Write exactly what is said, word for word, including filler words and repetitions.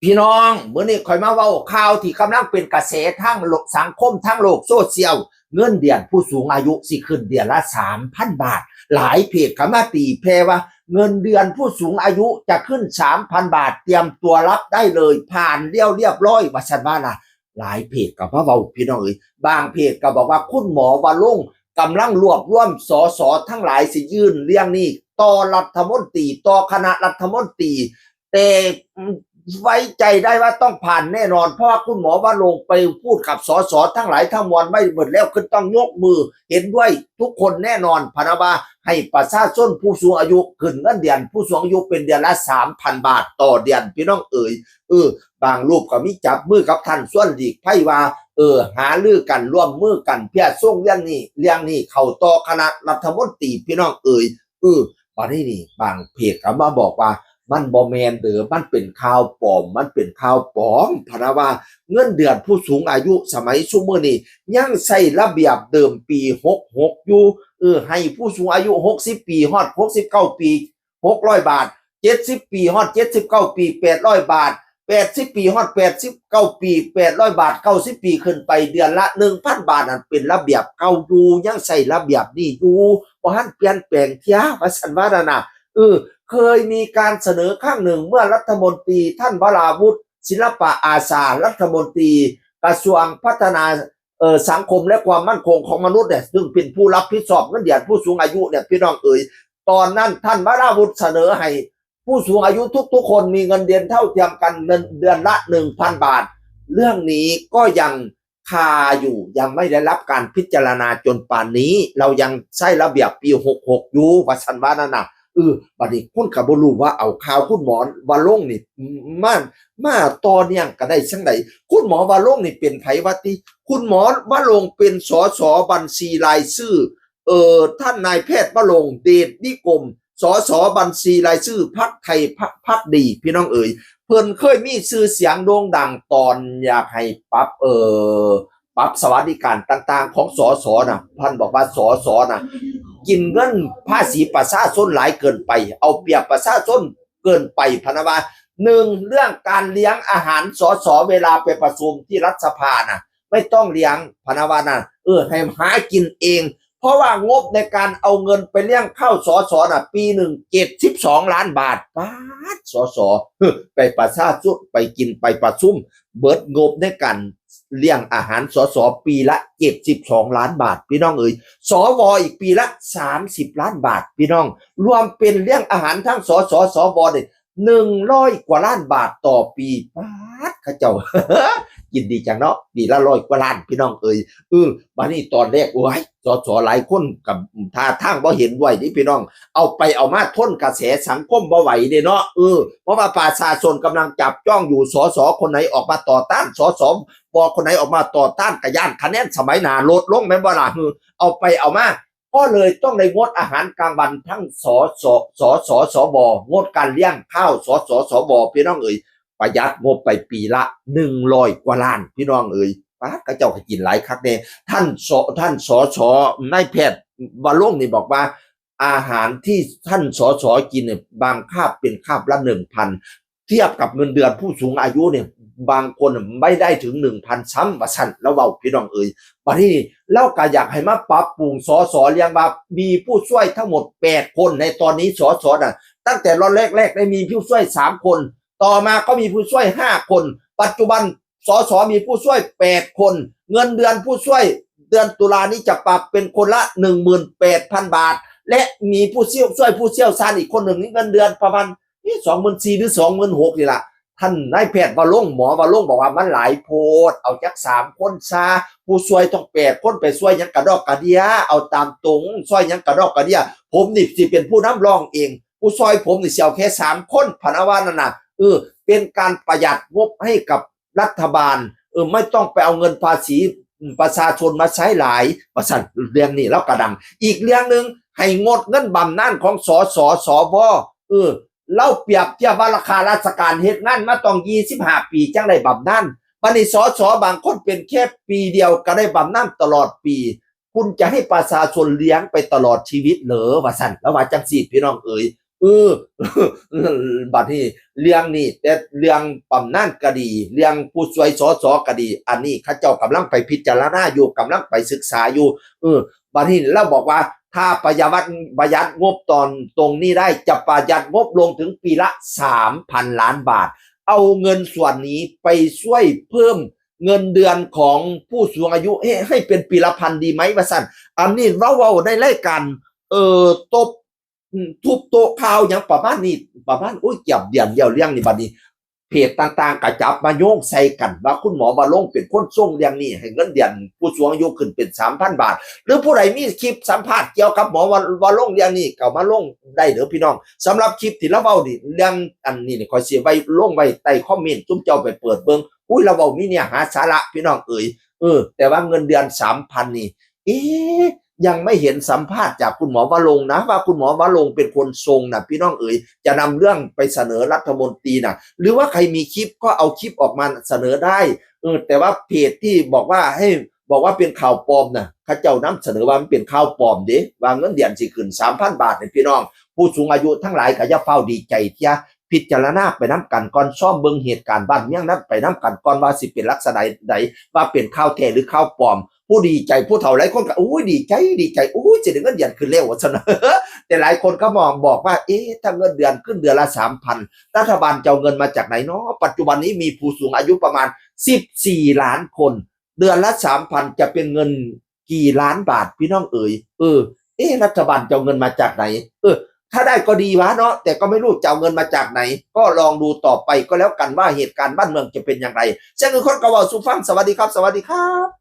พี่น้อง มื้อนี้ข้อยมาเว้าข่าวที่กำลังเป็นกระแสทางโลก สังคมทางโลกโซเชียล เงินเดือนผู้สูงอายุสิขึ้นเดือนละสามพันบาท หลายเพจก็มาตีแผ่ว่าเงินเดือนผู้สูงอายุจะขึ้นสามพันบาท เตรียมตัวรับได้เลย ผ่านแล้วเรียบร้อย ว่าซั่นว่าล่ะ หลายเพจก็มาเว้า พี่น้องเอ้ย บางเพจก็บอกว่าคุณหมอวรงค์กำลังรวบรวม สส ทั้งหลายสิยื่นเรื่องนี้ต่อรัฐมนตรี ต่อคณะรัฐมนตรี แต่ไว้ใจได้ว่าต้องผ่านแน่นอน เพราะว่าคุณหมอวรงค์ไปพูดกับ สส ทั้งหลายทั้งมวลไว้หมดแล้ว คือต้องยกมือเห็นด้วยทุกคนแน่นอน พะนะว่าให้ประชาชนผู้สูงอายุขึ้นเงินเดือนผู้สูงอายุเป็นเดือนละสามพันบาทต่อเดือน พี่น้องเอ๋ย เออ บางรูปก็มีจับมือกับท่านชวนหลีกภัยว่า เออ หารือกัน ร่วมมือกัน เพื่อส่งเรื่องนี้ เรื่องนี้เข้าต่อคณะรัฐมนตรี พี่น้องเอ๋ย เออ บัดนี้นี่ บางเพจก็มาบอกว่า มันบ่แม่นเด้อ มันเป็นข่าวปลอม มันเป็นข่าวปลอม พะนะว่าเงินเดือนผู้สูงอายุสมัยซุมื้อนี้ยังใช้ระเบียบเดิมปีหกหกอยู่ เออ ให้ผู้สูงอายุหกสิบปี ฮอดหกสิบเก้าปี หกร้อยบาท เจ็ดสิบปี ฮอดเจ็ดสิบเก้าปี แปดร้อยบาท แปดสิบปี ฮอดแปดสิบเก้าปี แปดร้อยบาท เก้าสิบปีขึ้นไป เดือนละหนึ่งพันบาท นั่นเป็นระเบียบเก่าอยู่ ยังใช้ระเบียบนี้อยู่ บ่ทันเปลี่ยนแปลงเทื่อ ว่าซั่นว่านั่นน่ะ เออ เคยมีการเสนอครั้งหนึ่งเมื่อรัฐมนตรีท่านวราวุธ ศิลปะอาชา รัฐมนตรีกระทรวงพัฒนา เอ่อ สังคมและความมั่นคงของมนุษย์เนี่ย ซึ่งเป็นผู้รับผิดชอบเงินเดือนผู้สูงอายุเนี่ย พี่น้องเอ๋ย ตอนนั้นท่านวราวุธเสนอให้ผู้สูงอายุทุกๆคนมีเงินเดือนเท่าเทียมกัน เงินเดือนละหนึ่งพันบาท เรื่องนี้ก็ยังคาอยู่ ยังไม่ได้รับการพิจารณาจนป่านนี้ เรายังใช้ระเบียบปีหกหกอยู่ ว่าซั่นว่านั่นน่ะ เออ บัดนี้คนก็บ่รู้ว่าเอาข่าวคุณหมอวรงค์นี่ มา มาต่อเนื่องกันได้จั่งใด คุณหมอวรงค์นี่เป็นไผวะติ คุณหมอวรงค์เป็น สส บัญชีรายชื่อ เอ่อ ท่านนายแพทย์วรงค์ เดชนิกรม สส บัญชีรายชื่อพรรคไทยพักดี พี่น้องเอ๋ย เพิ่นเคยมีชื่อเสียงโด่งดังตอนอยากให้ปรับ เอ่อ ปรับสวัสดิการต่างๆของ สส น่ะ ท่านบอกว่า สส น่ะ กินเงินภาษีประชาชนหลายเกินไป เอาเปรียบประชาชนเกินไป พะนะว่า หนึ่ง เรื่องการเลี้ยงอาหาร สส เวลาไปประชุมที่รัฐสภาน่ะ ไม่ต้องเลี้ยง พะนะว่าน่ะ เออ ให้หากินเอง เพราะว่างบในการเอาเงินไปเลี้ยงข้าว สส น่ะ ปีหนึ่ง เจ็ดสิบสองล้านบาท ป๊าด สส เฮ้อ ไปประชาชน ไปกิน ไปประชุม เบิดงบในการเลี้ยงอาหาร สส ปีละ เจ็ดสิบสองล้านบาท พี่น้องเอ๋ย สว อีกปีละ สามสิบล้านบาท พี่น้อง รวมเป็นเลี้ยงอาหารทั้ง สส สว เนี่ย หนึ่งร้อยกว่าล้านบาทต่อปี ป๊าด เขาเจ้า กินดีจังเนาะ ปีละร้อยกว่าล้าน พี่น้องเอ๋ย เออ บัดนี้ตอนแรก โอ้ย สส หลายคนก็ท่าทางบ่เห็นด้วยนี่พี่น้อง เอาไปเอามาทนกระแสสังคมบ่ไหวเด้เนาะ เออ เพราะว่าประชาชนกำลังจับจ้องอยู่ สส คนไหนออกมาต่อต้าน สส ว คนไหนออกมาต่อต้าน ก็ย้านคะแนนสมัยหน้าลดลง แม่นบ่ล่ะ เออ เอาไปเอามา ก็เลยต้องได้งดอาหารกลางวันทั้ง สส สส สว งดการเลี้ยงข้าว สส สว พี่น้องเอ๋ย ประหยัดงบไปปีละหนึ่งร้อยกว่าล้าน พี่น้องเอ๋ย ป๊าด เขาเจ้าก็กินหลายคักแน่ ท่าน ส ท่าน สส นายแพทย์วรงค์นี่บอกว่า อาหารที่ท่าน สส กินเนี่ย บางคาบเป็นคาบละหนึ่งพัน เทียบกับเงินเดือนผู้สูงอายุเนี่ย บางคนไม่ได้ถึงหนึ่งพันซ้ำ ว่าซั่น ลาวเว้า พี่น้องเอ๋ย บัดนี้ลาวก็อยากให้มาปรับปรุง สส เรียกว่ามีผู้ช่วยทั้งหมดแปดคน ในตอนนี้ สส น่ะ ตั้งแต่ตอนแรกๆ ได้มีผู้ช่วยสามคน ต่อมาก็มีผู้ช่วยห้าคน ปัจจุบัน สส มีผู้ช่วยแปดคน เงินเดือนผู้ช่วยเดือนตุลานี้จะปรับเป็นคนละหนึ่งหมื่นแปดพันบาท และมีผู้ช่วยผู้เชี่ยวชาญอีกคนหนึ่ง นี่เงินเดือนประมาณ นี่ สองหมื่นสี่ หรือ สองหมื่นหก นี่ล่ะ ท่านนายแพทย์วรงค์ หมอวรงค์บอกว่ามันหลายโพด เอาจักสามคนซะ ผู้ช่วยต้องแปดคน ไปช่วยหยังกะดอกกะเดี้ย เอาตามตรง ช่วยหยังกะดอกกะเดี้ย ผมนี่สิเป็นผู้นำร่องเอง ผู้ช่วยผมนี่สิเอาแค่สามคน พะนะว่านั่นน่ะ เออ เป็นการประหยัดงบให้กับรัฐบาล เออ ไม่ต้องไปเอาเงินภาษีประชาชนมาใช้หลาย ว่าซั่น เรื่องนี้ลาวก็ดัง อีกเรื่องหนึ่ง ให้งดเงินบำนาญของ สส สว เออ ลาวเปรียบเทียบว่าราคาราชการเฮ็ดงานมาต้องยี่สิบห้าปีจั่งได้บำนาญ บัดนี้ สส บางคนเป็นแค่ปีเดียวก็ได้บำนาญตลอดปี คุณจะให้ประชาชนเลี้ยงไปตลอดชีวิตเหรอ ว่าซั่น ลาวว่าจั่งซี้ พี่น้องเอ๋ย เออ บัดนี้เรื่องนี้ แต่เรื่องบำนาญก็ดี เรื่องผู้ช่วย สส ก็ดี อันนี้เขาเจ้ากำลังไปพิจารณาอยู่ กำลังไปศึกษาอยู่ เออ บัดนี้เราบอกว่า ถ้าประหยัด ประหยัดงบตอนตรงนี้ได้ จะประหยัดงบลงถึงปีละ สามพันล้านบาท เอาเงินส่วนนี้ไปช่วยเพิ่มเงินเดือนของผู้สูงอายุให้ ให้เป็นปีละพันดีไหม ว่าซั่น อันนี้เว้า เว้าในรายการ เอ่อ ตบ อืม ทุบโต๊ะข่าวหยังประมาณนี้ ประมาณ โอ้ย เกือบเดือนแล้วเรื่องนี้ บัดนี้ เพจต่างๆ ก็จับมาโยงใส่กันว่าคุณหมอวรงค์เป็นคนส่งเรื่องนี้ ให้เงินเดือนผู้สูงอายุขึ้นเป็น สามพันบาท หรือผู้ใดมีคลิปสัมภาษณ์เกี่ยวกับหมอวรงค์เรื่องนี้ ก็เอามาลงได้เด้อพี่น้อง สำหรับคลิปที่เราเว้านี่ เรื่องอันนี้นี่ ข้อยสิไว้ลงไว้ใต้คอมเมนต์ ซุมเจ้าไปเปิดเบิ่ง อุ้ย เราเว้ามีเนื้อหาสาระพี่น้องเอ๋ย เออ แต่ว่าเงินเดือน สามพัน นี่ เอ๊ะ ยังไม่เห็นสัมภาษณ์จากคุณหมอวรงค์นะ ว่าคุณหมอวรงค์เป็นคนส่งนะพี่น้องเอ๋ย จะนำเรื่องไปเสนอรัฐมนตรีนะ หรือว่าใครมีคลิปก็เอาคลิปออกมาเสนอได้ เออ แต่ว่าเพจที่บอกว่าให้ บอกว่าเป็นข่าวปลอมนะ เขาเจ้านำเสนอว่ามันเป็นข่าวปลอมเด้ ว่าเงินเดือนสิขึ้น สามพันบาทเนี่ยพี่น้อง ผู้สูงอายุทั้งหลายก็อย่าเฝ้าดีใจเที่ย พิจารณาไปนำกันก่อน ซ่อมเบิ่งเหตุการณ์บ้านเมืองนั้นไปนำกันก่อน ว่าสิเป็นลักษณะใด ว่าเป็นข่าวแท้หรือข่าวปลอม ผู้ดีใจ ผู้เฒ่าหลายคนก็ โอ้ย ดีใจ ดีใจ โอ้ย สิได้เงินเดือนขึ้นแล้ว ว่าซั่น แต่หลายคนก็มอง บอกว่า เอ๊ะ ถ้าเงินเดือนขึ้นเดือนละ สามพัน รัฐบาลจะเอาเงินมาจากไหนเนาะ ปัจจุบันนี้มีผู้สูงอายุประมาณ สิบสี่ล้านคน เดือนละ สามพัน จะเป็นเงินกี่ล้านบาทพี่น้องเอ๋ย เออ เอ๊ะ รัฐบาลจะเอาเงินมาจากไหน เออ ถ้าได้ก็ดีวะเนาะ แต่ก็ไม่รู้จะเอาเงินมาจากไหน ก็ลองดูต่อไปก็แล้วกันว่าเหตุการณ์บ้านเมืองจะเป็นอย่างไร เช่นคือคนกระเว่าสู่ฟัง สวัสดีครับ สวัสดีครับ